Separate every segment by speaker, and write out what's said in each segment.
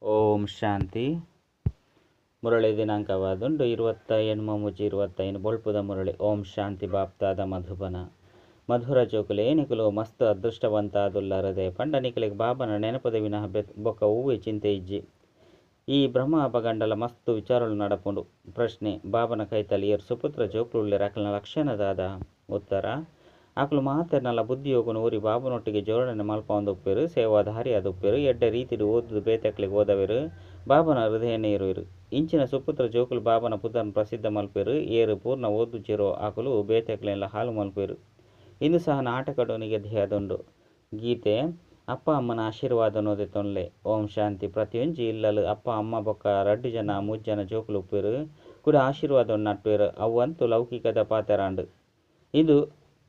Speaker 1: ಓಂ ಶಾಂತಿ. ಮುರಳಿ ದಿನಾಂಕವಾದುಂಡು 28/3/25. ಬೊಳ್ಪುದ ಮುರಳಿ. ಓಂ ಶಾಂತಿ. ಬಾಪ್ತಾದ ಮಧುಬನ. ಮಧುರ ಜೋಕುಲೆ, ನಿಕುಲು ಮಸ್ತ್ ಅದೃಷ್ಟವಂತಾದುಲ್ಲರದೆ ಪಂಡ ನಿಕುಲೆಗ್ ಬಾಬನ ನೆನಪುದ ವಿನಃ ಬೊಕ್ಕ ಒವ್ವೆ ಚಿಂತೆ ಇಜ್ಜಿ. ಈ ಬ್ರಹ್ಮ ಅಪಗಂಡಲ ಮಸ್ತ್ ವಿಚಾರಗಳು ನಡಪುಂಡು. ಪ್ರಶ್ನೆ: ಬಾಬನ ಕೈತಲ್ ಏರ್ ಸುಪುತ್ರ ಜೋಕುಲುಲ್ಲೆರ್, ಅಕಲ್ನ ಲಕ್ಷಣ ದಾದ? ಉತ್ತರ: ಅಕುಲು ಮಾತೆರ್ನಲ ಬುದ್ಧಿಯೋಗನು ಒರಿ ಬಾಬನೊಟ್ಟಿಗೆ ಜೋಡಣೆ ಮಲ್ಪೊಂದುಪ್ಪೆರು, ಸೇವಾಧಾರಿ ಆದುಪ್ಪೆರು, ಎಡ್ಡೆ ರೀತಿಡ್ ಓದುದು ಬೇತೆಕ್ಲೆಗ್ ಓದವೆರು, ಬಾಬನ ಹೃದಯ ಏರುವೆರು. ಇಂಚಿನ ಸುಪುತ್ರ ಜೋಕುಲು ಬಾಬನ ಪುದರ್ನ್ ಪ್ರಸಿದ್ಧ ಮಲ್ಪೆರು. ಏರ್ ಪೂರ್ಣ ಓದುಜೆರೋ ಅಕುಲು ಬೇತೆಕ್ಲೆನ್ಲ ಹಾಳು ಮಲ್ಪೆರು. ಇಂದು ಸಹ ನಾಟಕಡು ನಿಗದಿಯಾದುಂಡು. ಗೀತೆ: ಅಪ್ಪ ಅಮ್ಮನ ಆಶೀರ್ವಾದನು ದೆತೊನ್ಲೆ. ಓಂ ಶಾಂತಿ. ಪ್ರತಿಯೊಂಜಿ ಇಲ್ಲಲ್ ಅಪ್ಪ ಅಮ್ಮ ಬೊಕ್ಕ ರಡ್ಡ್ ಜನ ಮೂಜಿ ಜನ ಜೋಕುಲು ಉಪ್ಪುವೆರ್. ಕುಡ ಆಶೀರ್ವಾದ ನಟ್ಟುವೆರ್. ಅವು ಅಂತೂ ಲೌಕಿಕದ ಪಾತೆರಾಂಡ್. ಇಂದು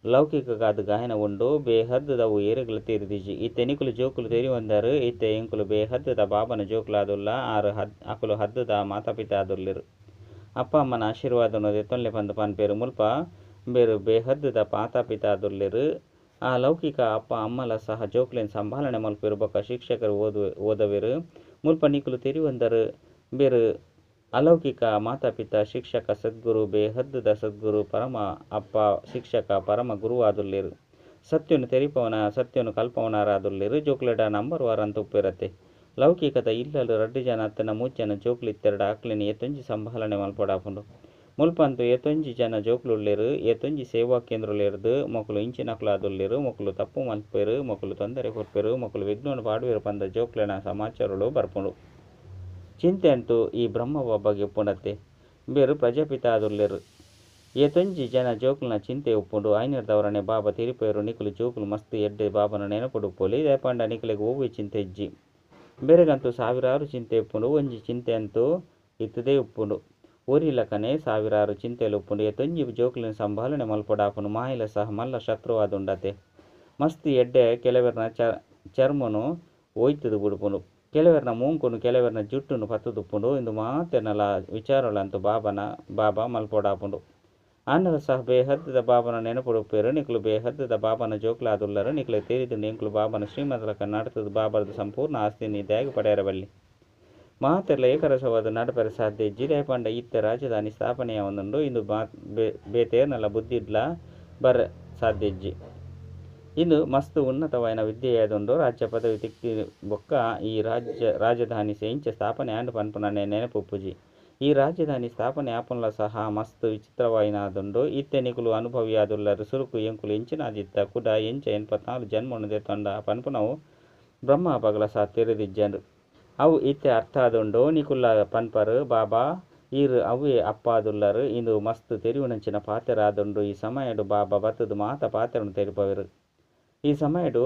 Speaker 1: ಲೌಕಿಕಗಾದ್ ಗಾಯನ ಉಂಡು. ಬೇಹದ್ದದವು ಏರೆಗ್ಲ ತೆರಿದಿಜಿ. ಇತ್ತೆ ನಿಕುಲು ಜೋಕುಲು ತೆರಿಯೊಂದರ್, ಇತ್ತೆ ಎಂಕುಲು ಬೇಹದ್ದದ ಬಾಬನ ಜೋಕುಲಾದುಲ್ಲ, ಆರ್ ಅಕುಲು ಹದ್ದುದ ಮಾತಾಪಿತ ಆದುಲ್ಲೆರ್. ಅಪ್ಪ ಅಮ್ಮನ ಆಶೀರ್ವಾದನು ದೆತೊನ್ಲೆ ಪಂದ್ ಪನ್ಪೆರ್. ಮುಲ್ಪ ಬೇರ್ ಬೇಹದ್ದದ ಮಾತಾಪಿತ ಆದುಲ್ಲೆರ್. ಆ ಲೌಕಿಕ ಅಪ್ಪ ಅಮ್ಮಲ ಸಹ ಜೋಕುಲೆನ್ ಸಂಭಾಲನೆ ಮಲ್ಪೆರು ಬೊಕ್ಕ ಶಿಕ್ಷಕರು ಓದವೆರ್. ಮುಲ್ಪ ನಿಕುಲು ತೆರಿಯೊಂದರ್, ಬೇರ್ ಅಲೌಕಿಕ ಮಾತಾಪಿತ ಶಿಕ್ಷಕ ಸದ್ಗುರು, ಬೇಹದ್ದದ ಸದ್ಗುರು, ಪರಮ ಅಪ್ಪ ಶಿಕ್ಷಕ ಪರಮ ಗುರು ಆದುಲ್ಲೆರ್. ಸತ್ಯನು ತೆರಿಪವನ ಸತ್ಯನು ಕಲ್ಪವನರಾದುಲ್ಲೆರ್. ಜೋಕುಲೆಡ ನಂಬರ್ ವಾರ್ ಅಂತ ಉಪ್ಪೇರತ್ತೆ. ಲೌಕಿಕದ ಇಲ್ಲಲ್ ರಡ್ಡ್ ಜನ ಅತ್ತಂಡ ಮೂಜಿ ಜನ ಜೋಕುಲು ಇತ್ತೆರಡ ಅಕ್ಲೆನ್ ಏತೊಂಜಿ ಸಂಭಾಲನೆ ಮಲ್ಪೊಡಾಪುಂಡು. ಮುಲ್ಪಂತು ಏತೊಂಜಿ ಜನ ಜೋಕುಲುಲ್ಲೆರ್. ಏತೊಂಜಿ ಸೇವಾ ಕೇಂದ್ರಲೆರ್ದ್ ಮೊಕುಲು ಇಂಚಿನಕುಲಾದುಲ್ಲೆರ್, ಮೊಕುಲು ತಪ್ಪು ಮಲ್ಪೆರು, ಮೊಕುಲು ತೊಂದರೆ ಕೊರ್ಪೆರು, ಮೊಕುಲು ವಿಘ್ನನು ಪಾಡುವೆರು ಪಂದ ಜೋಕ್ಲೆನ ಸಮಾಚಾರಗಳು ಬರ್ಪುಂಡು. ಚಿಂತೆ ಅಂತೂ ಈ ಬ್ರಹ್ಮ ಬಾಬಾಗೆ ಉಪ್ಪುಂಡತ್ತೆ. ಬೇರು ಪ್ರಜಾಪಿತ ಆದುಲ್ಲೆರ್. ಏತೊಂಜಿ ಜನ ಜೋಕುಲ್ನ ಚಿಂತೆ ಉಪ್ಪುಂಡು. ಐನೆರ್ದವರನೆ ಬಾಬಾ ತೆರಿಪೇರು, ನಿಕುಲು ಜೋಕುಲು ಮಸ್ತ್ ಎಡ್ಡೆ ಬಾಬನ ನೆನಪುಡು ಉಪ್ಪೊಲಿ, ದಾಯೆ ಪಂಡ ನಿಕುಲೆಗ್ ಒವ್ವೆ ಚಿಂತೆ ಇಜ್ಜಿ. ಬೇರೆಗಂತೂ ಸಾವಿರಾರು ಚಿಂತೆ ಉಪ್ಪುಂಡು. ಒಂಜಿ ಚಿಂತೆ ಅಂತೂ ಇತ್ತದೇ ಉಪ್ಪುಂಡು. ಒರಿಲಕನೆ ಸಾವಿರಾರು ಚಿಂತೆಲು ಉಪ್ಪುಂಡು. ಏತೊಂಜಿ ಜೋಕುಲೆನ ಸಂಭಾಲನೆ ಮಲ್ಪೊಡಾಪುಂಡು. ಮಾಯಿಲ ಸಹ ಮಲ್ಲ ಶತ್ರುವಾದುಂಡತೆ. ಮಸ್ತ್ ಎಡ್ಡೆ ಕೆಲವೆರ್ನ ಚರ್ಮನು ಒಯ್ತುದು ಬುಡ್ಪುಂಡು, ಕೆಲವೆರ್ನ ಮೂಂಕುನು, ಕೆಲವೆರ್ನ ಜುಟ್ಟುನು ಪತ್ತುದುಪ್ಪುಂಡು. ಇಂದು ಮಾತೆರ್ನಲ ವಿಚಾರಗಳಂತೂ ಬಾಬನ ಬಾಬಾ ಮಲ್ಪೊಡಾಪುಂಡು. ಆಂಡಲ ಸಹ ಬೇಹದ್ದದ ಬಾಬನ ನೆನಪುಡು ಉಪ್ಪೇರು. ನಿಕುಲು ಬೇಹದ್ದದ ಬಾಬನ ಜೋಕುಲಾದುಲ್ಲರು. ನಿಕುಲೆ ತೆರಿದುಂಡು, ಎಂಕುಲು ಬಾಬನ ಶ್ರೀಮದಲಕ ನಡತದ ಬಾಬರದ ಸಂಪೂರ್ಣ ಆಸ್ತಿನಿ ದಾಯೆಗ್ ಪಡೆಯರ ಬಲ್ಲಿ. ಮಾತೆರ್ಲ ಏಕರಸವಾದ ನಡಪರೆ ಸಾಧ್ಯ ಇಜ್ಜಿ. ದಾಯೆ ಪಂಡ ಇತ್ತೆ ರಾಜಧಾನಿ ಸ್ಥಾಪನೆಯಾವೊಂದುಂಡು. ಇಂದು ಬೇತೇರ್ನಲ ಬುದ್ಧಿಡ್ಲ ಬರ ಸಾಧ್ಯ ಇಜ್ಜಿ. ಇಂದು ಮಸ್ತ್ ಉನ್ನತವಾಯಿನ ವಿದ್ಯೆಯಾದುಂಡು. ರಾಜ್ಯ ಪದವಿ ತಿಕ್ಕಿ ಬೊಕ್ಕ ಈ ರಾಜ್ಯ ರಾಜಧಾನಿ ಇಂಚ ಸ್ಥಾಪನೆ ಆಂಡ್ ಪನ್ಪುನನೆ ನೆನಪುಪ್ಪುಜಿ. ಈ ರಾಜಧಾನಿ ಸ್ಥಾಪನೆ ಆಪುನ್ಲ ಸಹ ಮಸ್ತ್ ವಿಚಿತ್ರವಾಯಿನಾದುಂಡು. ಇತ್ತೆ ನಿಕುಲು ಅನುಭವಿಯಾದುಲ್ಲರ್. ಸುರುಕು ಎಂಕುಲು ಎಂಚಿನಾದಿತ್ತ, ಕುಡ ಎಂಚ 84 ಜನ್ಮನು ದೆತ್ತೊಂಡ ಪನ್ಪುನವು ಬ್ರಹ್ಮ ಪಗಲ ಸಹ ತೆರೆದಿಜ್ಜಂಡ್. ಅವು ಇತ್ತೆ ಅರ್ಥ ಆದುಂಡು. ನಿಕುಲ್ಲ ಪನ್ಪರ್, ಬಾಬಾ ಈರ್ ಅವ್ವೇ ಅಪ್ಪ ಆದುಲ್ಲರ್. ಇಂದು ಮಸ್ತ್ ತೆರಿಯುನಂಚಿನ ಪಾತೆರ ಆದುಂಡು. ಈ ಸಮಯಡ್ ಬಾಬಾ ಬತ್ತುದು ಮಾತ ಪಾತೆರನ್ ತೆರಿಪಾವೆರ್. ಈ ಸಮಯಡ್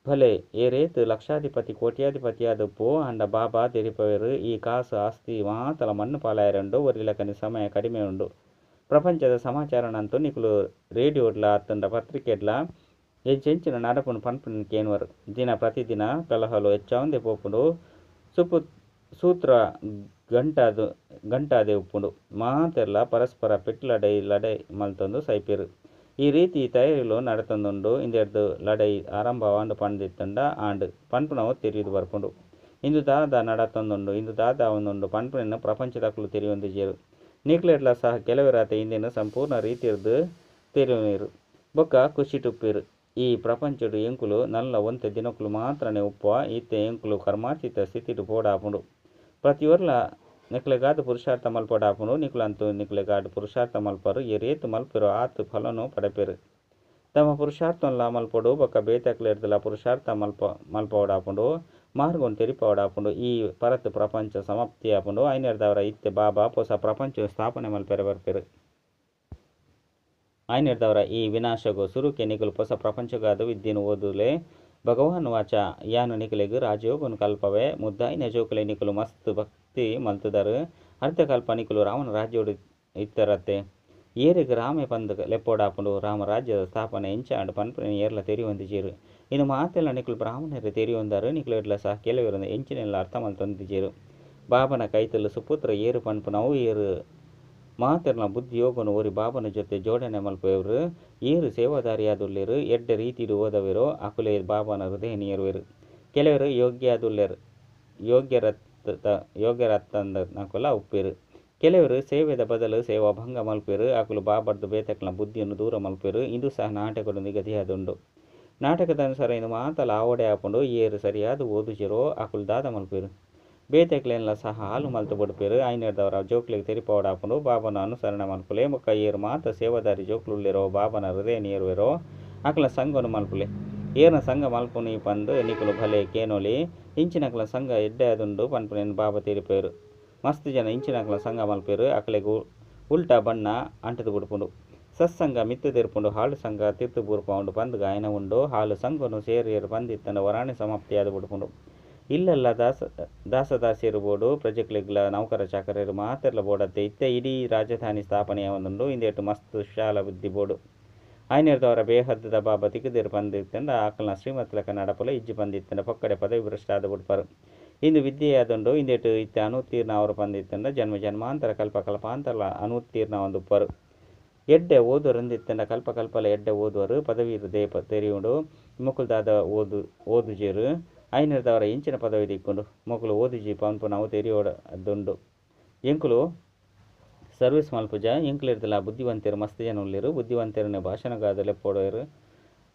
Speaker 1: ಭಲೆ ಏರೇತ್ ಲಕ್ಷಾಧಿಪತಿ ಕೋಟ್ಯಾಧಿಪತಿ ಆದುಪ್ಪು, ಆಂಡ ಬಾಬಾ ತೆರಿಪಾವೆರ್, ಈ ಕಾಸು ಆಸ್ತಿ ಮಾತಲ ಮಣ್ಣು ಪಾಲಾಯೆರೆ ಉಂಡು. ಒರಿಲಕನೆ ಸಮಯ ಕಡಿಮೆ ಉಂಡು. ಪ್ರಪಂಚದ ಸಮಾಚಾರನಂತೂ ನಿಕುಲು ರೇಡಿಯೋಡ್ಲ ಅತ್ತಂಡ ಪತ್ರಿಕೆಡ್ಲ ಎಂಚೆಂಚಿನ ನಡಪುಂಡು ಪನ್ಪುನ ಕೇನುವರು. ದಿನ ಪ್ರತಿದಿನ ಕಲಹಲು ಹೆಚ್ಚಾವಂದೇ ಪೋಪುಂಡು. ಸುಪು ಸೂತ್ರ ಗಂಟಾದು ಗಂಟಾದೆ ಉಪ್ಪುಂಡು. ಮಾತೆರ್ಲ ಪರಸ್ಪರ ಪೆಟ್ಟ್ ಲಡೈ ಲಡೈ ಮಲ್ತೊಂದು ಸೈಪೆರ್. ಈ ರೀತಿ ತಯಾರಿಲು ನಡತೊಂದುಂಡು. ಇಂದೆರ್ದ್ ಲಡೈ ಆರಂಭವಾಂಡ್ ಪಂದಿತ್ತುಂಡ ಆಂಡ್ ಪನ್ಪುನವು ತೆರಿದ್ ಬರ್ಪುಂಡು. ಇಂದು ದಾದ ನಡತೊಂದುಂಡು, ಇಂದು ದಾದ ಆವೊಂದುಂಡು ಪನ್ಪುನೆನ್ ಪ್ರಪಂಚದಕುಲು ತೆರಿಯೊಂದಿಜೆರ್. ನಿಕ್ಲೆಡ್ಲ ಸಹ ಕೆಲವೆರಾತೆ ಇಂದೆನ್ ಸಂಪೂರ್ಣ ರೀತಿರ್ದ್ ತೆರಿಯೊನುವೆರ್ ಬೊಕ್ಕ ಖುಷಿಟುಪ್ಪೆರ್. ಈ ಪ್ರಪಂಚಡ್ ಎಂಕುಲು ನಲ್ಲ ಒಂತೆ ದಿನಕುಲು ಮಾತ್ರನೇ ಉಪ್ಪುವ. ಇತ್ತೆ ಎಂಕುಲು ಕರ್ಮಾತೀತ ಸ್ಥಿತಿಡ್ ಪೋಡಾಪುಂಡು. ಪ್ರತಿಯೊರ್ಲ ನಿಕ್ಲೆಗಾದ್ ಪುರುಷಾರ್ಥ ಮಲ್ಪೊಡಾಪುಂಡು. ನಿಕುಲಂತೂ ನಿಕ್ಲೆಗಾದ್ ಪುರುಷಾರ್ಥ ಮಲ್ಪರು. ಏರೇತ್ ಮಲ್ಪೆರೋ ಆತ್ ಫಲನು ಪಡೆಪೆರ್. ತಮ್ಮ ಪುರುಷಾರ್ಥನ್ಲಾ ಮಲ್ಪೊಡು ಬೊಕ್ಕ ಬೇತೆಕ್ಲೆರ್ದ್ಲಾ ಪುರುಷಾರ್ಥ ಮಲ್ಪವೊಡಾಪುಂಡು. ಮಾರ್ಗನ್ ತೆರಿಪಾವೊಡಾಪುಂಡು. ಈ ಪರತ್ ಪ್ರಪಂಚ ಸಮಾಪ್ತಿ ಆಪುಂಡು. ಐನೆರ್ದಾವರ ಇತ್ತೆ ಬಾಬಾ ಪೊಸ ಪ್ರಪಂಚ ಸ್ಥಾಪನೆ ಮಲ್ಪೆರೆ ಬರ್ಪೆರ್. ಐನೆರ್ದಾವರ ಈ ವಿನಾಶಗ್ ಸುರುಕೆ ನಿಕುಲು ಪೊಸ ಪ್ರಪಂಚಗಾದ್ ವಿದ್ಯೆನ್ ಓದುಲೆ. ಭಗವಾನ್ ವಾಚ, ಯಾನ್ ನಿಕಲೆಗ್ ರಾಜಯೋಗನ್ ಕಲ್ಪವೆ. ಮುದ್ದಾಯಿನ ಜೋಕುಲೆ, ನಿಕುಲು ಮಸ್ತ್ ಭಕ್ತಿ ಮಲ್ತುದರ್. ಅರ್ಧಕಲ್ಪ ನಿಕುಲು ರಾವಣ ರಾಜ್ಯಡ್ ಇತ್ತರತ್ತೆ. ಏರೆಗ್ ರಾಮೆ ಪಂದ್ ಲೆಪ್ಪೊಡಾಪುಂಡು. ರಾಮರಾಜ್ಯದ ಸ್ಥಾಪನೆ ಎಂಚ ಆಂಡ್ ಪನ್ಪುನೆನ್ ಏರ್ಲಾ ತೆರಿಯೊಂದಿಜೆರ್. ಇಂದು ಮಾತೆಲ್ಲ ನಿಕುಲು ಬ್ರಾಹ್ಮಣರೇ ತೆರಿಯೊಂದರ್. ನಿಕುಲೆಡ್ಲ ಸಹ ಕೆಲವೆರ್ ಎಂಚಿನೆನ್ಲಾ ಅರ್ಥ ಮಲ್ತೊಂದಿಜೆರ್. ಬಾಬನ ಕೈತಲ್ ಸುಪುತ್ರ ಏರ್ ಪನ್ಪುನವು, ಏರ್ ಮಾತೆರ್ನ ಬುದ್ಧಿಯೋಗನು ಒರಿ ಬಾಬನ ಜೊತೆ ಜೋಡಣೆ ಮಲ್ಪುವೆರ್. ಏರ್ ಸೇವಾಧಾರಿಯಾದುಲ್ಲೆರ್, ಎಡ್ಡೆ ರೀತಿಡ್ ಓದವೆರೋ ಅಕುಲೇ ಬಾಬನ ಹೃದಯ ಏರುವೆರ್. ಕೆಲವೆರ್ ಯೋಗ್ಯ ಆದುಲ್ಲೆರ್, ಯೋಗ್ಯರ ಯೋಗ್ಯರತ್ತಂದನಕುಲ ಉಪ್ಪೇರು. ಕೆಲವರು ಸೇವೆದ ಬದಲು ಸೇವಾ ಭಂಗ ಮಲ್ಪೇರು. ಅಕುಲು ಬಾಬರ್ದು ಬೇತಕ್ಲ ಬುದ್ಧಿಯನ್ನು ದೂರ ಮಲ್ಪೇರು. ಇಂದು ಸಹ ನಾಟಕದ ನಿಗದಿಯಾದುಂಡು. ನಾಟಕದ ಅನುಸಾರ ಇಂದು ಮಾತಲ ಆವಡೆ ಆಪುಂಡು. ಏರು ಸರಿಯಾದ ಓದುಜಿರೋ ಅಕುಲು ದಾದ ಮಲ್ಪೇರು. ಬೇತೆಕ್ಲೆನ್ಲ ಸಹ ಹಾಲು ಮಲ್ತು ಬುಡ್ಪೇರು. ಐನೆರ್ದವರ ಜೋಕ್ಲೆಗ್ ತೆರಿಪಾವಡಾಪುಂಡು. ಬಾಬನ ಅನುಸರಣೆ ಮಲ್ಪುಲೆ. ಬೊಕ್ಕ ಏರು ಮಾತ ಸೇವಾದಾರಿ ಜೋಕ್ಲುಲ್ಲೆರೋ ಬಾಬನ ಹೃದಯ ನೇರುವೆರೋ ಅಕಲ ಸಂಘನು ಮಲ್ಪುಲೆ. ಏರ್ನ ಸಂಘ ಮಲ್ಪುನಿ ಪಂದು ನಿಕುಲು ಭಲೆ ಕೇನೋಲಿ. ಇಂಚಿನಕಲ ಸಂಘ ಎಡ್ಡೆ ಆದುಂಡು ಪನ್ಪುನೇನ್ ಬಾಬಾ ತೆರಿಪೇರು. ಮಸ್ತ್ ಜನ ಇಂಚಿನಕಲ ಸಂಘ ಮಲ್ಪೇರು. ಅಕಲೆಗ್ ಉಲ್ಟಾ ಬಣ್ಣ ಅಂಟುದು ಬುಡ್ಪುಂಡು. ಸತ್ಸಂಗ ಮಿತ್ತು ತೆರ್ಪುಂಡು, ಹಾಳು ಸಂಘ ತಿರ್ತು ಬೂರ್ಪಾವುಂಡು ಪಂದ್ ಗಾಯನ ಉಂಡು. ಹಾಳು ಸಂಘನು ಸೇರಿಯರು ಪಂದಿತ್ತಂಡ ವರಾಣಿ ಸಮಾಪ್ತಿಯಾದ ಬುಡ್ಪುಂಡು. ಇಲ್ಲಲ್ಲ ದಾಸದಾಸಿಯರು ಬೋಡು, ಪ್ರಜೆಕ್ಲೆಗ್ಲ ನೌಕರ ಚಾಕರರು ಮಾತೆರ್ಲ ಬೋಡತ್ತೆ. ಇತ್ತೆ ಇಡೀ ರಾಜಧಾನಿ ಸ್ಥಾಪನೆಯಾವೊಂದುಂಡು. ಇಂದೆಟ್ ಮಸ್ತ್ ವಿಶಾಲ ಬುದ್ಧಿ ಬೋಡು. ಆಯ್ನೆರ್ದವರ ಬೇಹದ್ದದ ಬಾಬಾ ತಿಕ್ಕುದೇರು ಪಂದಿತ್ತಂಡ ಅಕಲ್ನ ಶ್ರೀಮತ್ಲಕ ನಡಪುಲ ಇಜ್ಜಿ ಪಂದಿತ್ತಂಡ ಪೊಕ್ಕಡೆ ಪದವಿ ಭ್ರಷ್ಟ ಆದ ಬುಡ್ಪಾರು. ಇಂದು ವಿದ್ಯೆಯಾದುಂಡು. ಇಂದೆಟ್ ಇತ್ತೆ ಅನುತ್ತೀರ್ಣ ಅವರು ಪಂದಿತ್ತಂಡ ಜನ್ಮ ಜನ್ಮಾಂತರ ಕಲ್ಪ ಕಲ್ಪಾಂತರ ಅನುತ್ತೀರ್ಣ ಒಂದುಪ್ಪರು. ಎಡ್ಡೆ ಓದುವರಂದಿತ್ತಂಡ ಕಲ್ಪ ಕಲ್ಪಲ ಎಡ್ಡೆ ಓದುವರು. ಪದವಿ ದೇಪ ತೆರಿಯುಂಡು. ಮೊಕುಲು ದಾದ ಓದುಜೇರು. ಐನೆರ್ದವರ ಇಂಚಿನ ಪದವಿ ದಿಕ್ಕೊಂಡು ಮೊಕುಲು ಓದುಜಿ ಪನ್ಪುನವು ತೆರಿಯೋಡುಂಡು. ಎಂಕುಲು ಸರ್ವಿಸ್ ಮಲ್ಪುಜ. ಎಂಕ್ಲೆರ್ದಲ ಬುದ್ಧಿವಂತರು ಮಸ್ತ್ ಜನ ಉಲ್ಲೆರು. ಬುದ್ಧಿವಂತರನ್ನೇ ಭಾಷಣಗಾದ ಲೆಪ್ಪೋಡೋರು.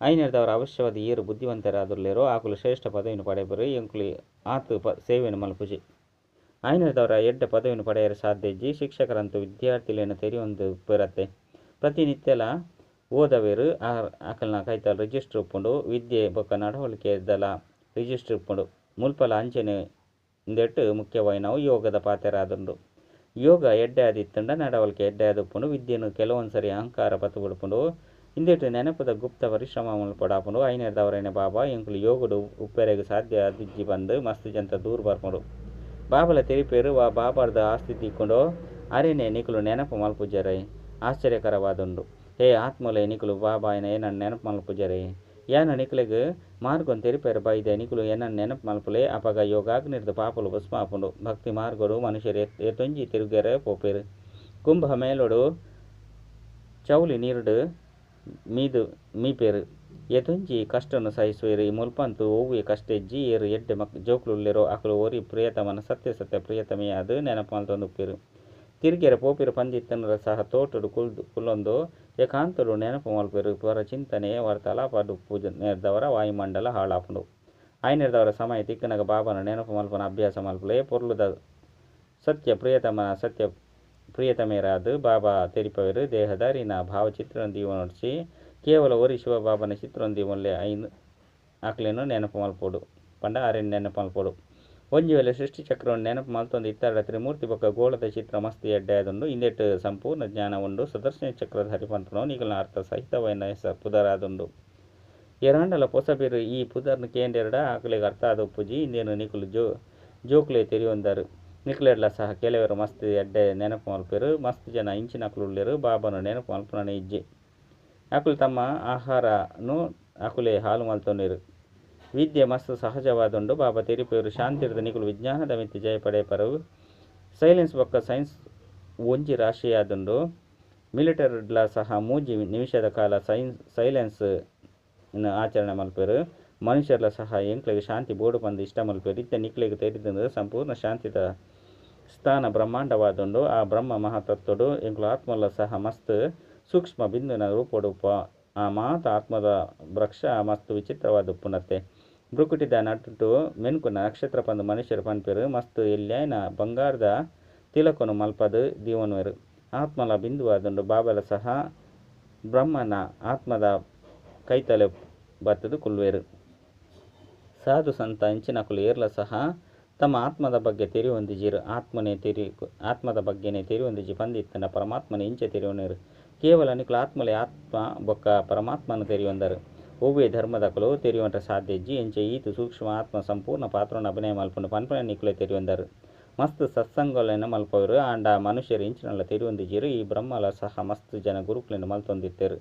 Speaker 1: ಐನೆರ್ದವರ ಅವಶ್ಯವಾದ ಏರು ಬುದ್ಧಿವಂತರಾದುಲ್ಲೆರೋ ಆಕುಲು ಶ್ರೇಷ್ಠ ಪದವಿಯನ್ನು ಪಡೆಯಬರು. ಎಂಕುಲು ಆತು ಸೇವೆಯನ್ನು ಮಲ್ಪುಜಿ. ಐನೆರ್ದವರ ಎಡ್ಡೆ ಪದವಿಯನ್ನು ಪಡೆಯಲು ಸಾಧ್ಯ ಇಜ್ಜಿ. ಶಿಕ್ಷಕರಂತೂ ವಿದ್ಯಾರ್ಥಿಲೇನ ತೆರಿಯೊಂದು ಪೆರತ್ತೆ. ಪ್ರತಿನಿತ್ಯಲ ಓದವೇರು. ಆಕಲ್ನ ಕೈತಲ್ ರಿಜಿಸ್ಟರ್ ಉಪ್ಪುಂಡು. ವಿದ್ಯೆ ಬೊಕ್ಕ ನಡವಳಿಕೆದಲ ರಿಜಿಸ್ಟರ್ ಉಪ್ಪುಂಡು. ಮುಲ್ಪಲ ಅಂಚನೆ ಇಂದೆಟ್ ಮುಖ್ಯವಾಯಿನವು ಯೋಗದ ಪಾತೆರಾದುಂಡು. ಯೋಗ ಎಡ್ಡೆ ಆದಿತ್ತಂಡ ನಡವಳಿಕೆ ಎಡ್ಡೆ ಆದುಪ್ಪುಂಡು. ವಿದ್ಯೆನು ಕೆಲವೊಂದು ಸರಿ ಅಹಂಕಾರ ಪತ್ತು ಬಿಡ್ಪುಂಡು. ಇಂದೆಟ್ ನೆನಪುದ ಗುಪ್ತ ಪರಿಶ್ರಮ ಮಲ್ಪಡಾಪುಂಡು. ಐನೆರ್ದವರನೆ ಬಾಬಾ ಎಂಕುಲು ಯೋಗಡು ಉಪ್ಪೆರೆಗ್ ಸಾಧ್ಯ ಆದಿಜ್ಜಿ ಪಂದು ಮಸ್ತ್ ಜಂತ ದೂರ ಬರ್ಪುಂಡು. ಬಾಬಲ ತೆರಿಪೇರು ವಾ ಬಾಬಾರ್ದ ಆಸ್ತಿ ತಿಕ್ಕೊಂಡು ಅರೆನೆ ನಿಕುಲು ನೆನಪು ಮಲ್ಪುಜರೆ ಆಶ್ಚರ್ಯಕರವಾದುಂಡು. ಹೇ ಆತ್ಮಲೆ ನಿಕುಲು ಬಾಬಾ ಏನನ್ನ ನೆನಪು ಮಲ್ಪುಜರೆ. ಯಾನ ನಿಕುಲೆಗ್ ಮಾರ್ಗನ್ ತೆರಿಪೇರು ಬೈದೆ. ನಿಕುಲು ಏನನ್ನ ನೆನಪು ಮಲ್ಪುಲೆ. ಅಪಗ ಯೋಗಾಗ್ನಿರ್ದ ಪಾಪಲು ಭಸ್ಮ ಆಪುಂಡು. ಭಕ್ತಿ ಮಾರ್ಗಡು ಮನುಷ್ಯರು ಏತೊಂಜಿ ತಿರುಗೆರೆ ಪೋಪೇರು. ಕುಂಭ ಮೇಲೋಡು ಚೌಲಿ ನೀರುಡು ಮೀದು ಮೀಪೇರು. ಏತೊಂಜಿ ಕಷ್ಟನು ಸಹಿಸುವೇರು. ಈ ಮುಲ್ಪಂತು ಒವ್ವೆ ಕಷ್ಟ ಇಜ್ಜಿ. ಏರು ಎಡ್ಡೆ ಜೋಕ್ಲುಲ್ಲೆರೋ ಅಕುಲು ಒರಿ ಪ್ರಿಯತಮನ ಸತ್ಯ ಸತ್ಯ ಪ್ರಿಯತಮೆಯಾದ ನೆನಪು ಮಲ್ತೊಂದುಪ್ಪೇರು. ತಿರುಗೆರೆ ಪೋಪೇರು ಪಂದಿತ್ತನರ ಸಹ ತೋಟಡು ಕುಲ್ಲೊಂದು ಏಕಾಂತಡು ನೆನಪು ಮಲ್ಪೇರು. ಪರ ಚಿಂತನೆ ವಾರ್ತಾಲಾಪ ನೇರ್ದವರ ವಾಯುಮಂಡಲ ಹಾಳಾಪುಂಡು. ಐನೆರ್ದವರ ಸಮಯ ತಿಕ್ಕನಗ ಬಾಬನ ನೆನಪು ಮಲ್ಪನ ಅಭ್ಯಾಸ ಮಲ್ಪುಲೆ. ಪೊರ್ಲುದ ಸತ್ಯ ಪ್ರಿಯತಮನ ಸತ್ಯ ಪ್ರಿಯತಮೇರಾದ ಬಾಬಾ ತೆರಿಪವೇರು. ದೇಹದಾರಿನ ಭಾವಚಿತ್ರನ ದೀವನೊಡ್ಸಿ ಕೇವಲ ಒರಿ ಶಿವಬಾಬನ ಚಿತ್ರನ ದೀವನ್ಲೆ ಐನ್ ಆಕ್ಲೇನು ನೆನಪು ಮಲ್ಪೋಡು ಪಂಡ ಅರೆನ್ ನೆನಪು ಮಲ್ಪೋಡು. ಒಂಜಿ ವೇಳೆ ಸೃಷ್ಟಿ ಚಕ್ರವನ್ನು ನೆನಪು ಮಲ್ತೊಂದು ಇತ್ತಾಡ ತ್ರಿಮೂರ್ತಿ ಬೊಕ್ಕ ಗೋಳದ ಚಿತ್ರ ಮಸ್ತ್ ಎಡ್ಡೆ ಆದುಂಡು. ಇಂದೆಟ್ ಸಂಪೂರ್ಣ ಜ್ಞಾನ ಉಂಡು. ಸುದರ್ಶನ ಚಕ್ರಧಾರಿ ಪನ್ಪುನವು ನಿಕಲ್ನ ಅರ್ಥ ಸಹಿತವಾಯಿನ ಪುದರಾದುಂಡು. ಏರಾಂಡಲ ಪೊಸಬೀರು ಈ ಪುದರ್ನ ಕೇಂಡೆರಡ ಆಕಲೆಗ್ ಅರ್ಥ ಆದ ಉಪ್ಪುಜಿ. ಇಂದೇನು ನಿಕುಲು ಜೋಕ್ಲೆ ತೆರಿಯೊಂದರು. ನಿಕ್ಲೆಡ್ಲ ಸಹ ಕೆಲವರು ಮಸ್ತ್ ಎಡ್ಡೆ ನೆನಪು ಮಲ್ಪೇರು. ಮಸ್ತ್ ಜನ ಇಂಚಿನಕುಲು ಉಲ್ಲೆರು. ಬಾಬನ ನೆನಪು ಮಲ್ಪುನನೇ ಇಜ್ಜಿ. ಅಕುಲು ತಮ್ಮ ಆಹಾರನು ಅಕುಲೆ ಹಾಲು ಮಲ್ತೊಂಡೇರು. ವಿದ್ಯೆ ಮಸ್ತ್ ಸಹಜವಾದುಂಡು. ಬಾಬಾ ತೆರಿಪೇರು ಶಾಂತಿರ್ದ ನಿಕುಲು ವಿಜ್ಞಾನದ ಮಿತ್ತಿ ಜಯ ಪಡೆಪರು. ಸೈಲೆನ್ಸ್ ಬೊಕ್ಕ ಸೈನ್ಸ್ ಒಂಜಿ ರಾಶಿಯಾದುಂಡು. ಮಿಲಿಟರಿಡ್ಲ ಸಹ 3 ನಿಮಿಷದ ಕಾಲ ಸೈಲೆನ್ಸ್ ಆಚರಣೆ ಮಲ್ಪೇರು. ಮನುಷ್ಯರ್ಲ ಸಹ ಎಂಕ್ಲೆಗ್ ಶಾಂತಿ ಬೋಡು ಪಂದು ಇಷ್ಟ ಮಲ್ಪೇರು. ಇತ್ತೆ ನಿಕ್ಲೆಗ್ ತೆರಿದಂದು ಸಂಪೂರ್ಣ ಶಾಂತಿದ ಸ್ಥಾನ ಬ್ರಹ್ಮಾಂಡವಾದುಂಡು. ಆ ಬ್ರಹ್ಮ ಮಹಾತತ್ವಡು ಎಂಕ್ಲು ಆತ್ಮಲ ಸಹ ಮಸ್ತ್ ಸೂಕ್ಷ್ಮ ಬಿಂದುನ ರೂಪಡು ಉಪ್ಪ. ಆ ಮಾತ ಆತ್ಮದ ವೃಕ್ಷ ಮಸ್ತ್ ವಿಚಿತ್ರವಾದ ಉಪ್ಪುನತ್ತೆ. ಬ್ರುಕುಟಿದ ನಡುಟು ಮೆನ್ಕುನ ನಕ್ಷತ್ರ ಪಂದು ಮನುಷ್ಯರು ಪನ್ಪೇರು. ಮಸ್ತ್ ಎಲ್ಯಾಯಿನ ಬಂಗಾರದ ತಿಲಕನು ಮಲ್ಪದು ದೀವನ್ವೇರು. ಆತ್ಮಲ ಬಿಂದುವಾದುಂಡು. ಬಾಬಲ ಸಹ ಬ್ರಹ್ಮನ ಆತ್ಮದ ಕೈತಲೆ ಬತ್ತದು ಕುಲ್ವೇರು. ಸಾಧು ಸಂತ ಇಂಚಿನಕುಲು ಏರ್ಲ ಸಹ ತಮ್ಮ ಆತ್ಮದ ಬಗ್ಗೆ ತೆರಿಯೊಂದಿಜೀರು. ಆತ್ಮದ ಬಗ್ಗೆನೇ ತೆರಿಯೊಂದಿಜಿ ಪಂದಿತ್ತಂಡ ಪರಮಾತ್ಮನ ಇಂಚೆ ತೆರಿಯೊನೇರು. ಕೇವಲ ನಿಕುಲು ಆತ್ಮಲೆ ಆತ್ಮ ಬೊಕ್ಕ ಪರಮಾತ್ಮನ ತೆರಿಯೊಂದರು. ಒವ್ವೆ ಧರ್ಮದಕುಲು ತೆರಿಯೊಂಟ ಸಾಧ್ಯ ಇಜ್ಜಿ. ಎಂಚೆ ಈತು ಸೂಕ್ಷ್ಮ ಆತ್ಮ ಸಂಪೂರ್ಣ ಪಾತ್ರನ ಅಭಿನಯ ಮಲ್ಪುಂಡು ಪನ್ಪನೆ ನಿಕುಲೆ ತೆರಿಯೊಂದರು. ಮಸ್ತ್ ಸತ್ಸಂಗಲೆನ ಮಲ್ಪವರು. ಆಂಡ ಮನುಷ್ಯರು ಇಂಚಿನಲ್ಲ ತೆರಿಯೊಂದಿಜೀರು. ಈ ಬ್ರಹ್ಮಲ ಸಹ ಮಸ್ತ್ ಜನ ಗುರುಕುಲೆನ ಮಲ್ತೊಂದಿತ್ತೇರು.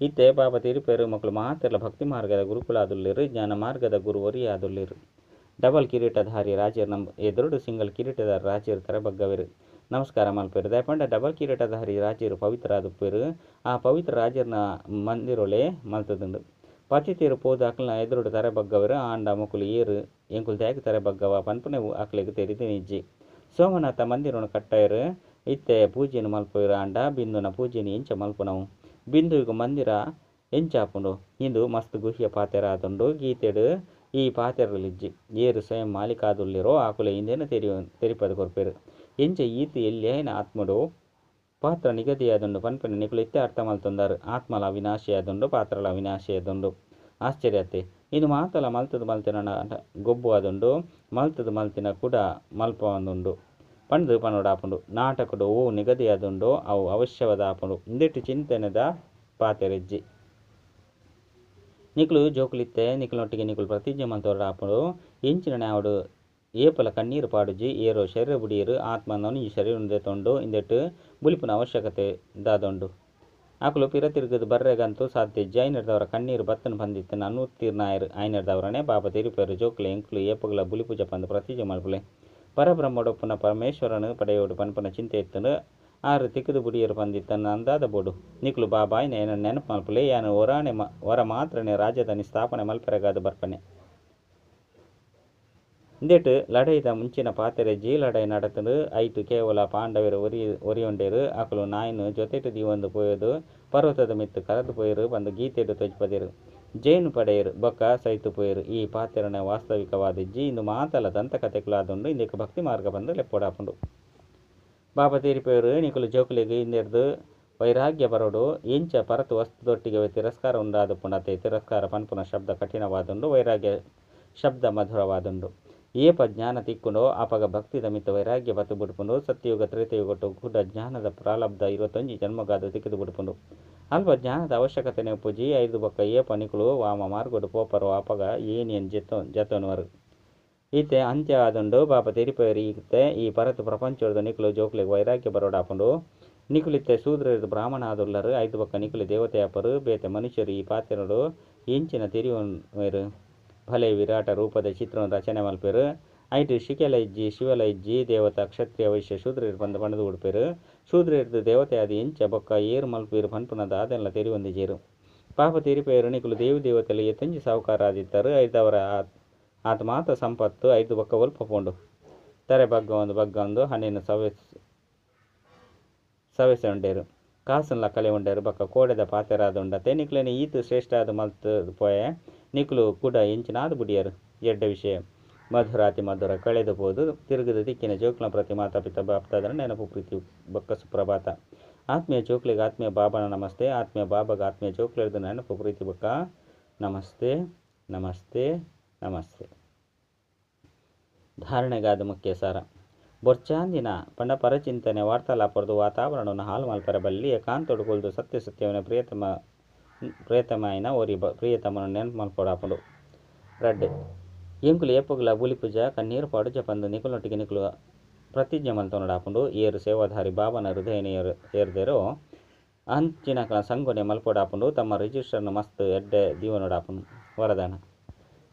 Speaker 1: ಇತ್ತೆ ಬಾಬಾ ತೆರಿಪೇರು ಮಕ್ಕಳು ಮಾತೆರ್ಲ ಭಕ್ತಿ ಮಾರ್ಗದ ಗುರುಕುಲಾದುಲ್ಲೇರು. ಜ್ಞಾನ ಮಾರ್ಗದ ಗುರು ಒರಿಯಾದುಲ್ಲೇರು. ಡಬಲ್ ಕಿರೀಟಧಾರಿ ರಾಜರು ನಮ್ಮ ಎದುರುಡು ಸಿಂಗಲ್ ಕಿರೀಟಧಾರಿ ರಾಜರು ತರಬಗ್ಗವೇರು ನಮಸ್ಕಾರ ಮಲ್ಪೇರು. ದಯಪಂಡ ಡಬಲ್ ಕಿರೀಟಧಾರಿ ರಾಜರು ಪವಿತ್ರ ಆದುಪ್ಪೇರು. ಆ ಪವಿತ್ರ ರಾಜರ್ನ ಮಂದಿರೊಳೆ ಮಲ್ತದುಂಡು. ಪತಿತೆರು ಪೋದು ಅಕ್ಲೆನ ಎದುರುಡು ತರೆ ಬಗ್ಗವೆರ್, ಆಂಡ ಮೊಕುಲು ಏರ್, ಎಂಕುಲು ದಾಯೆಗ್ ತರೆ ಬಗ್ಗವ ಪನ್ಪುನವು ಅಕ್ಲೆಗ್ ತೆರಿದಿನಿಜ್ಜಿ. ಸೋಮನಾಥ ಮಂದಿರೊನು ಕಟ್ಟಾಯೆರ್, ಇತ್ತೆ ಪೂಜೆನ್ ಮಲ್ಪುವೆರ್ ಆಂಡ ಬಿಂದುನ ಪೂಜೆನ್ ಎಂಚ ಮಲ್ಪುನವು? ಬಿಂದುವಿಗ್ ಮಂದಿರ ಎಂಚಾಪುಂಡು? ಇಂದು ಮಸ್ತ್ ಗುಹ್ಯ ಪಾತೆರ ಆದುಂಡು. ಗೀತೆಡ್ ಈ ಪಾತೆರೊಲಿಜ್ಜಿ. ಏರ್ ಸ್ವಯಂ ಮಾಲೀಕ ಆದುಲ್ಲೆರೋ ಆಕುಲೇ ಇಂದೆನ್ ತೆರಿಪಾದ್ ಕೊರ್ಪೆರ್. ಎಂಚ ಈತ್ ಎಲ್ಯಾಯಿನ ಆತ್ಮಡ್ ಪಾತ್ರ ನಿಗದಿಯಾದುಂಡು ಪನ್ಪಿನ ನಿಕುಲು ಇತ್ತೆ ಅರ್ಥ ಮಲ್ತೊಂದರ್. ಆತ್ಮಲ ಅವಿನಾಶಿಯಾದುಂಡು, ಪಾತ್ರಲ ಅವಿನಾಶಿಯಾದುಂಡು. ಆಶ್ಚರ್ಯ ಅತ್ತೆ? ಇಂದು ಮಾತಲ ಮಲ್ತುದು ಮಲ್ತಿನ ಗೊಬ್ಬು ಆದುಂಡು. ಮಲ್ತುದು ಮಲ್ತಿನ ಕುಡ ಮಲ್ಪವೊಂದುಂಡು ಪಂಡ್ದ್ ಪನೊಡಾಪುಂಡು. ನಾಟಕಡ್ ಒವು ನಿಗದಿಯಾದುಂಡೋ ಅವು ಅವಶ್ಯವಾದ್ ಆಪುಂಡು. ಇಂದೆಟ್ ಚಿಂತನೆದ ಪಾತೆರ ಇಜ್ಜಿ. ನಿಕುಲು ಜೋಕುಲಿತ್ತೆ ನಿಕುಲ್ನೊಟ್ಟಿಗೆ ನಿಕುಲು ಪ್ರತಿಜ್ಞೆ ಮಲ್ತೊಡಾಪುಂಡು. ಎಂಚಿನನೇ ಆವಡ್ ಏಪಲ ಕಣ್ಣೀರ್ ಪಾಡುಜಿ. ಏರೋ ಶರೀರ ಬುಡಿಯೆರ್, ಆತ್ಮ ನನೊಂಜಿ ಶರೀರನ್ ದೆತೊಂಡು ಇಂದೆಟ್ ಬುಲಿಪುನ ಅವಶ್ಯಕತೆ ದಾದುಂಡು? ಅಕುಲು ಪಿರ ತಿರುಗುದು ಬರ್ರೆಗಂತೂ ಸಾಧ್ಯ ಇಜ್ಜಿ. ಐನೆಡ್ದಾವರ ಕಣ್ಣೀರ್ ಬತ್ತುಂಡು ಪಂದಿತ್ತಿನ ಅನುತ್ತೀರ್ಣ ಆಯೆರ್. ಐನೆಡ್ದಾವರನೇ ಬಾಬಾ ತೆರಿಪಾಯೆರ್, ಜೋಕುಲೆ ಎಂಕುಲು ಏಪಗ್ಲ ಬುಲಿಪುಜ ಪಂದ್ ಪ್ರತಿಜ್ಞೆ ಮಲ್ಪುಲೆ. ಪರಬ್ರಹ್ಮಡೊಪ್ಪುನ ಪರಮೇಶ್ವರನ್ ಪಡೆಯೊಡು ಪನ್ಪುನ ಚಿಂತೆ ಇತ್ತುಂಡು. ಆರ್ ತಿಕ್ಕುದು ಬುಡಿಯೆರ್ ಪಂದಿತ್ತನ ನನ ದಾದ ಬೋಡು? ನಿಕುಲು ಬಾಬಾ ಎನನ್ ನೆನಪು ಮಲ್ಪುಲೆ, ಯಾನ್ ಒರಾನೆ ಒರ ಮಾತ್ರನೇ ರಾಜಧಾನಿ ಸ್ಥಾಪನೆ ಮಲ್ಪೆರೆಗಾದ್ ಬರ್ಪೆನೆ. ಇಂದೆಟ್ ಲಡಾಯಿದ ಮುಂಚಿನ ಪಾತೆರ ಇಜ್ಜಿ. ಲಡಾಯಿ ನಡತ್ಂಡ್. ಐಟ್ ಕೇವಲ ಪಾಂಡವೆರ್ ಒರಿಯೊಂಡೆರ್. ಅಕುಲು ನಾಯಿನ್ ಜೊತೆಟ್ ದೀವೊಂದು ಪೋದು ಪರ್ವತದ ಮಿತ್ತ್ ಕರದ್ ಪೋಯೆರ್ ಪಂದ್ ಗೀತೆಡ್ ತೋಜಿಪಾದೆರ್. ಜಯನ್ ಪಡೆಯೆರ್ ಬೊಕ್ಕ ಸೈತ್ ಪೋಯೆರ್. ಈ ಪಾತೆರನೇ ವಾಸ್ತವಿಕವಾದಿಜ್ಜಿ. ಇಂದು ಮಾತಲ ದಂತಕಥೆಕುಲು ಆದುಂಡು. ಇಂದೆಕ್ ಭಕ್ತಿ ಮಾರ್ಗ ಪಂದ್ ಲೆಪ್ಪೊಡಾಪುಂಡು. ಬಾಬಾ ತೆರಿಪಾಯೆರ್, ನಿಕುಲು ಜೋಕುಲೆಗ್ ಇಂದೆರ್ದ್ ವೈರಾಗ್ಯ ಬರೊಡು. ಎಂಚ ಪರತ್ ವಸ್ತುದೊಟ್ಟಿಗೆ ತಿರಸ್ಕಾರ ಉಂಡಾದುಪ್ಪುಂಡು ಅತೆ. ತಿರಸ್ಕಾರ ಪನ್ಪುನ ಶಬ್ದ ಕಠಿಣವಾದುಂಡು, ವೈರಾಗ್ಯ ಶಬ್ದ ಮಧುರವಾದುಂಡು. ಏಪ ಜ್ಞಾನ ತಿಕ್ಕುಂಡೋ ಅಪಗ ಭಕ್ತಿದ ಮಿತ್ತ್ ವೈರಾಗ್ಯ ಬತ್ತ್ ಬುಡ್ಪುಂಡು. ಸತ್ಯಯುಗ, ತ್ರೇತಾಯುಗಟ್ ಕುಡ ಜ್ಞಾನದ ಪ್ರಾರಬ್ಧ 21 ಜನ್ಮಗಾದ್ ತಿಕ್ಕುದು ಬುಡ್ಪುಂಡು. ಅಲ್ಪ ಜ್ಞಾನದ ಅವಶ್ಯಕತೆನೇ ಉಪ್ಪುಜಿ. ಐರ್ದ್ ಬೊಕ್ಕ ಏಪ ನಿಕುಲು ವಾಮ ಮಾರ್ಗಡ್ ಪೋಪರೋ ಅಪಗ ಏಣಿಯನ್ ಜೆತೊನುವರ್. ಇತ್ತೆ ಅಂತ್ಯ ಆದುಂಡು. ಬಾಬಾ ತೆರಿಪಾಯೆರ್, ಇತ್ತೆ ಈ ಪರತ್ ಪ್ರಪಂಚೊರ್ದು ನಿಕುಲು ಜೋಕುಲೆಗ್ ವೈರಾಗ್ಯ ಬರೊಡಾಪುಂಡು. ನಿಕುಲಿತ್ತೆ ಶೂದ್ರೆರ್ದ್ ಬ್ರಾಹ್ಮಣ ಆದುಲ್ಲರ್. ಐರ್ದ್ ಬೊಕ್ಕ ನಿಕುಲು ದೇವತೆ ಆಪರ್. ಬೇತೆ ಮನುಷ್ಯೆರ್ ಈ ಪಾತೆರೊಡು ಎಂಚಿನ ತೆರಿಯೊನುವೆರ್? ಭಲೆ ವಿರಾಟ ರೂಪದ ಚಿತ್ರನ್ ರಚನೆ ಮಲ್ಪೆರ್. ಐಟ್ ಶಿಕೆಲ ಇಜ್ಜಿ, ಶಿವಲ ಇಜ್ಜಿ. ದೇವತಾ, ಕ್ಷತ್ರಿಯ, ವೈಶ್ಯ, ಶೂದ್ರೆರ್ ಪಂದ್ ಪಂಡ್ದ್ ಬುಡ್ಪೆರ್. ಶೂದ್ರೆರ್ದ್ ದೇವತೆ ಆದ್ ಎಂಚ ಬೊಕ್ಕ ಏರ್ ಮಲ್ಪುವೆರ್ ಪನ್ಪುನ ದಾದೆನ್ಲ ತೆರಿಯೊಂದಿಜೆರ್. ಬಾಬಾ ತೆರಿಪಾಯೆರ್, ನಿಕುಲು ದೇವಿ ದೇವತೆಲು ಏತೊಂಜಿ ಸಾಹುಕಾರ ಆದಿತ್ತರ್. ಐರ್ದಾವರ ಆತ್ ಮಾತ ಸಂಪತ್ತು ಐರ್ದ್ ಬೊಕ್ಕ ಒಲ್ಪ ಪೋಂಡು? ತರೆ ಬಗ್ಗವೊಂದು ಬಗ್ಗವೊಂದು ಹಣೆನ್ ಸವೆಸೊಂಡೆರ್. ಕಾಸುನ್ಲ ಕಳೆವೊಂಡೆರ್. ಬೊಕ್ಕ ಕೋಡೆದ ಪಾತೆರ ಆದುಂಡತೆ. ನಿಕ್ಲೆನ್ ಈತ್ ಶ್ರೇಷ್ಠ ಆದ್ ಮಲ್ತ್ ಪೋಯೆ. ನಿಕುಲು ಕುಡ ಎಂಚಿನಾದ್ ಬುಡಿಯರ್? ಎಡ್ಡೆ ವಿಷಯ. ಮಧುರಾತಿ ಮಧುರ ಕಳೆದು ಪೋದು ತಿರುಗುದು ತಿಕ್ಕಿನ ಜೋಕ್ಲೆನ ಪ್ರತಿ ಮಾತಾ ಪಿತಾ ಬಾಪ್ದಾದನ ನೆನಪು ಪ್ರೀತಿ ಬೊಕ್ಕ ಸುಪ್ರಭಾತ. ಆತ್ಮೀಯ ಜೋಕ್ಲೆಗ್ ಆತ್ಮೀಯ ಬಾಬನ ನಮಸ್ತೆ. ಆತ್ಮೀಯ ಬಾಬಾಗ ಆತ್ಮೀಯ ಜೋಕ್ಲೆರ್ದ್ ನೆನಪು ಪ್ರೀತಿ ಬೊಕ್ಕ ನಮಸ್ತೆ ನಮಸ್ತೆ ನಮಸ್ತೆ. ಧಾರಣೆಗಾದ ಮುಖ್ಯ ಸಾರ. ಬೊರ್ಚಾಂದಿನ ಪಂಡ ಪರಚಿಂತನೆ ವಾರ್ತಾಲಾಪೊರ್ದು ವಾತಾವರಣವನ್ನು ಹಾಳು ಮಲ್ಪರೆ ಬಲ್ಲಿ. ಏಕಾಂತೊಡು ಕುಲ್ದು ಸತ್ಯ ಸತ್ಯವನ ಪ್ರಿಯತಮ ಪ್ರಿಯತಮಾಯಿನ ಒರಿ ಪ್ರಿಯತಮನ ನೆನಪು ಮಲ್ಪೊಡಾಪುಂಡು. ರಡ್ಡ್ ಎಂಕುಲು ಏಪಗ್ಲ ಬುಲಿಪುಜ ಕಣ್ಣೀರ್ ಪಾಡುಜ ಪಂದ್ ನಿಕುಲ್ನೊಟ್ಟಿಗೆ ನಿಕುಲು ಪ್ರತಿಜ್ಞೆ ಮಲ್ತೊನೊಡಾಪುಂಡು. ಏರ್ ಸೇವಾಧಾರಿ ಬಾಬನ ಹೃದಯನ್ ಏರ್ದೇರೋ ಅಂಚಿನಕಲ್ನ ಸಂಗೊನೆ ಮಲ್ಪೊಡಾಪುಂಡು. ತಮ್ಮ ರಿಜಿಸ್ಟರ್ನ್ ಮಸ್ತ್ ಎಡ್ಡೆ ದೀವೊನೊಡಾಪುಂಡು. ವರದಾನ.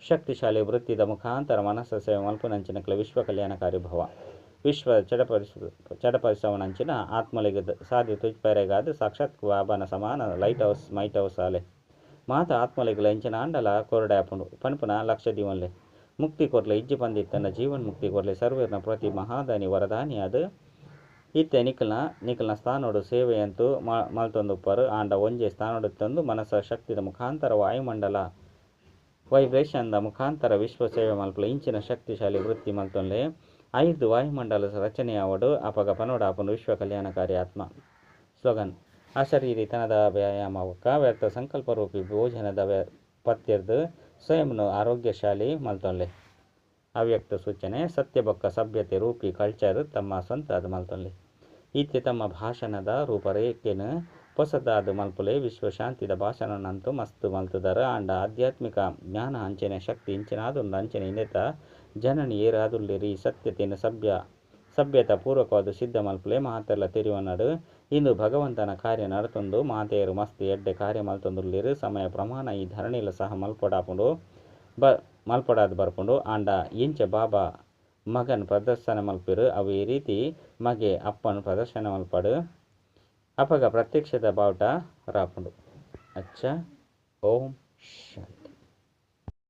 Speaker 1: ಶಕ್ತಿಶಾಲಿ ವೃತ್ತಿದ ಮುಖಾಂತರ ಮನಸ್ಸ ಸೇವೆ ಮಲ್ಪುನಂಚಿನಕಲ ವಿಶ್ವ ಕಲ್ಯಾಣಕಾರಿ ಭವ. ವಿಶ್ವ ಚಡಪಡಿಸವನಂಚಿನ ಆತ್ಮಲೆಗ್ ಸಾದಿ ತೋಜಿಪಾಯೆರೆಗಾದ್ ಸಾಕ್ಷಾತ್ ಬಾಬಾನ ಸಮಾನ ಲೈಟ್ ಹೌಸ್ ಮೈಟ್ ಹೌಸ್ ಆಲೆ. ಮಾತ ಆತ್ಮಲೆಗ್ಲ ಎಂಚಿನ ಆಂಡಲ ಕೊರಡೆ ಆಪುಂಡು ಪನ್ಪುನ ಲಕ್ಷ್ಯ ದೀವೊನ್ಲೆ. ಮುಕ್ತಿ ಕೊರ್ಲೆ ಇಜ್ಜಿ ಪಂದಿತ್ತಂಡ ಜೀವನ್ ಮುಕ್ತಿ ಕೊರ್ಲೆ. ಸರ್ವೇರ್ನ ಪ್ರತಿ ಮಹಾದಾನಿ ವರದಾನಿ ಆದ್ ಇತ್ತೆ ನಿಕಲ್ನ ನಿಕಲ್ನ ಸ್ಥಾನೊಡು ಸೇವೆಯಂತೂ ಮಲ್ತೊಂದುಪ್ಪರ್. ಆಂಡ ಒಂಜೇ ಸ್ಥಾನೊಡು ಮನಸ್ಸ ಶಕ್ತಿದ ಮುಖಾಂತರ ವಾಯುಮಂಡಲ ವೈಬ್ರೇಷನ್ದ ಮುಖಾಂತರ ವಿಶ್ವ ಸೇವೆ ಮಲ್ಪುಲೆ. ಇಂಚಿನ ಶಕ್ತಿಶಾಲಿ ವೃತ್ತಿ ಮಲ್ತೊನ್ಲೆ. ಐರ್ದ್ ವಾಯುಮಂಡಲ ರಚನೆಯಾವಡ್ ಅಪಗ ಪನೊಡಾಪುಂಡು ವಿಶ್ವ ಕಲ್ಯಾಣಕಾರಿ ಆತ್ಮ. ಸ್ಲೋಗನ್. ಅಶರೀರಿತನದ ವ್ಯಾಯಾಮ ಬೊಕ್ಕ ವ್ಯರ್ಥ ಸಂಕಲ್ಪ ರೂಪಿ ಭೋಜನದ ಪತ್ಯರ್ದ್ ಸ್ವಯಂನು ಆರೋಗ್ಯಶಾಲಿ ಮಲ್ತೊನ್ಲೆ. ಅವ್ಯಕ್ತ ಸೂಚನೆ. ಸತ್ಯ ಬೊಕ್ಕ ಸಭ್ಯತೆ ರೂಪಿ ಕಲ್ಚರ್ ತಮ್ಮ ಸ್ವಂತ ಆದ್ ಮಲ್ತೊನ್ಲೆ. ಇತ್ತೆ ತಮ್ಮ ಭಾಷಣದ ರೂಪರೇಖೆನ್ ಪೊಸದಾದ್ ಮಲ್ಪುಲೆ. ವಿಶ್ವ ಶಾಂತಿದ ಭಾಷಣನಂತೂ ಮಸ್ತ್ ಮಲ್ತುದರ್. ಆಂಡ ಆಧ್ಯಾತ್ಮಿಕ ಜ್ಞಾನ ಅಂಚನೆ ಶಕ್ತಿ ಇಂಚಿನಾದುಂಡು ಅಂಚನೆ ಇಂದೆತ ಜನನಿ ಏರಾದುಲ್ಲೆರ್ ಈ ಸತ್ಯತೆನ್ ಸಭ್ಯತಾ ಪೂರ್ವಕವಾದ್ ಸಿದ್ಧ ಮಲ್ಪುಲೆ. ಮಾತೆರ್ಲ ತೆರಿಯೊನಡ್. ಇಂದು ಭಗವಂತನ ಕಾರ್ಯ ನಡತೊಂದು ಮಾತೆಯರು ಮಸ್ತ್ ಎಡ್ಡೆ ಕಾರ್ಯ ಮಲ್ತೊಂದುಲ್ಲೆರ್. ಸಮಯ ಪ್ರಮಾಣ ಈ ಧರಣಿಲ ಸಹ ಮಲ್ಪೊಡಾಪುಂಡು ಮಲ್ಪೊಡಾದ್ ಬರ್ಪುಂಡು. ಆಂಡ ಎಂಚ ಬಾಬಾ ಮಗನ್ ಪ್ರದರ್ಶನ ಮಲ್ಪೆರ್ ಅವೇ ರೀತಿ ಮಗೆ ಅಪ್ಪನ್ ಪ್ರದರ್ಶನ ಮಲ್ಪಡ್. ಅಪಗ ಪ್ರತ್ಯಕ್ಷದ ಬಾವುಟ ರಾಪುಂಡು. ಅಚ್ಚ ಓಂ. ಶಾಂತಿ.